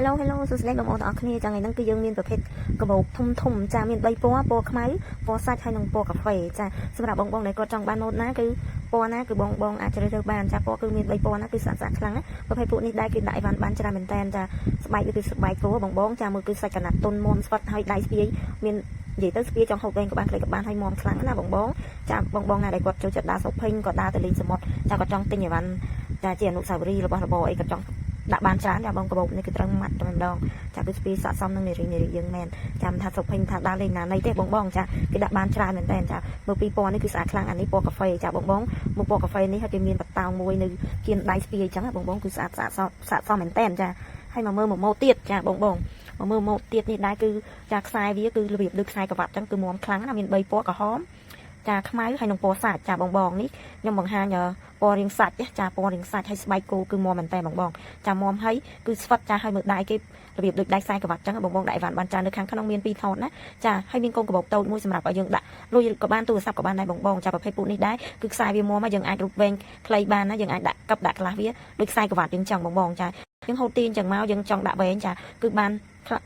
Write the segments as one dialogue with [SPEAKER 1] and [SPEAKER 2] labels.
[SPEAKER 1] Hello Hello សួស្តីបងប្អូនទាំងអស់គ្នាចឹងថ្ងៃហ្នឹងគឺយើងមានប្រភេទកាបូបធំធំចាមាន3ពណ៌ពណ៌ខ្មៅពណ៌សាច់ហើយនិងពណ៌កាហ្វេចាសម្រាប់បងបងដែលគាត់ចង់បានម៉ូតណាគឺពណ៌ណាគឺបងបងអាចជ្រើសរើសបានចាពណ៌គឺមាន3ពណ៌ណាគឺស្អាតស្អាតខ្លាំងណាប្រភេទពួកនេះដែរគឺដាក់អីវ៉ាន់បានច្រើនមែនតែនចាស្បែកវាគឺស្បែកគោបងបងចាមើលគឺសាច់កណាត់ទុនមុំស្វិតហើយដៃស្ពាយមាននិយាយទៅស្ពាយចង់ហូបវែងក៏បានខ្លីក៏បានហើយមុំខ្លាំងណាបងបងចាបងបងណាដែលគាត់ចូលចិត្តដើរ shopping គាត់ដើរទៅលេងសមុទ្រចាគាត់ចង់ទិញអីវ៉ាន់ចាជាអនុស្សាវរីយ៍របស់របរអីគាត់ចង់ដាក់បានច្រើនចាបងកាបូបនេះគឺត្រូវម៉ាត់តែម្ដងចាគឺស្ពាយស័កសមនឹងនារីនារីយើងមែនចាំថា shopping ថាដើរលេងណាណីទេបងបងចាគេដាក់បានច្រើនមែនតើចាមើលពីពណ៌នេះគឺស្អាតខ្លាំងអានេះពណ៌កាហ្វេចាបងបងមើលពណ៌កាហ្វេនេះហើយគេមានបតោងមួយនៅគៀនដៃស្ពាយអញ្ចឹងបងបងគឺស្អាតស្អាតស័កសមមែនតើចាហើយមកមើលមួយម៉ូតទៀតចាបងបងមកមើលម៉ូតទៀតនេះដែរគឺចាខ្សែវាគឺរបៀបដូចខ្សែក្រវ៉ាត់អញ្ចឹងគឺមាំខ្លាំងណាស់មាន3ពណ៌ក្រហមចាខ្មៅហើយនិងពណ៌សាច់ចាបងបងនេះខ្ញុំបង្ហាញពណ៌រាងសាច់ចាពណ៌រាងសាច់ហើយស្បែកគោគឺមាំមែនតើបងបងចាមាំហើយគឺស្វិតចាហើយមើលដៃគេរបៀបដូចដៃខ្សែក្រវ៉ាត់ចឹងបងបងដាក់អីវ៉ាន់បានចានៅខាងក្នុងមានពីរថតណាចាហើយមានកូនកាបូបតូចមួយសម្រាប់ឲ្យយើងដាក់លុយក៏បានទូរស័ព្ទក៏បានដែរបងបងចាប្រភេទពូនេះដែរគឺខ្សែវាមាំហើយយើងអាចរូបវែងខ្លីបានណាយើងអាចដាក់កឹបដាក់ខ្លះវាដូចខ្សែក្រវ៉ាត់យើងចឹងបងបងចាយើងហូតទាញចឹងមកយើងចង់ដាក់វែងចាគឺបាន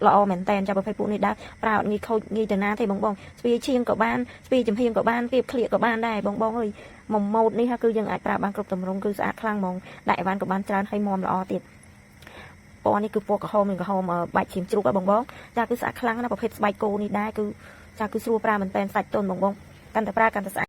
[SPEAKER 1] ល្អមែនតែនចាប្រភេទពួកនេះដែរប្រើអត់ងាយខូចងាយទៅណាទេបងបងស្ពាយឈៀងក៏បានស្ពាយចំហៀងក៏បានគៀបក្លៀកក៏បានដែរបងបងអើយមួយម៉ូតនេះគឺយើងអាចប្រើបានគ្រប់ទម្រង់គឺស្អាតខ្លាំងហ្មងដាក់អីវ៉ាន់ក៏បានច្រើនហើយមាំល្អទៀតពណ៌នេះគឺពណ៌ក្រហមនិងក្រហមបាច់ឈាមជ្រូកហ៎បងបងចាគឺស្អាតខ្លាំងណាស់ប្រភេទស្បែកគោនេះដែរគឺចាគឺស្រួលប្រើមែនតែនសាច់ទន់បងបងកាន់តែប្រើកាន់តែស្អាត។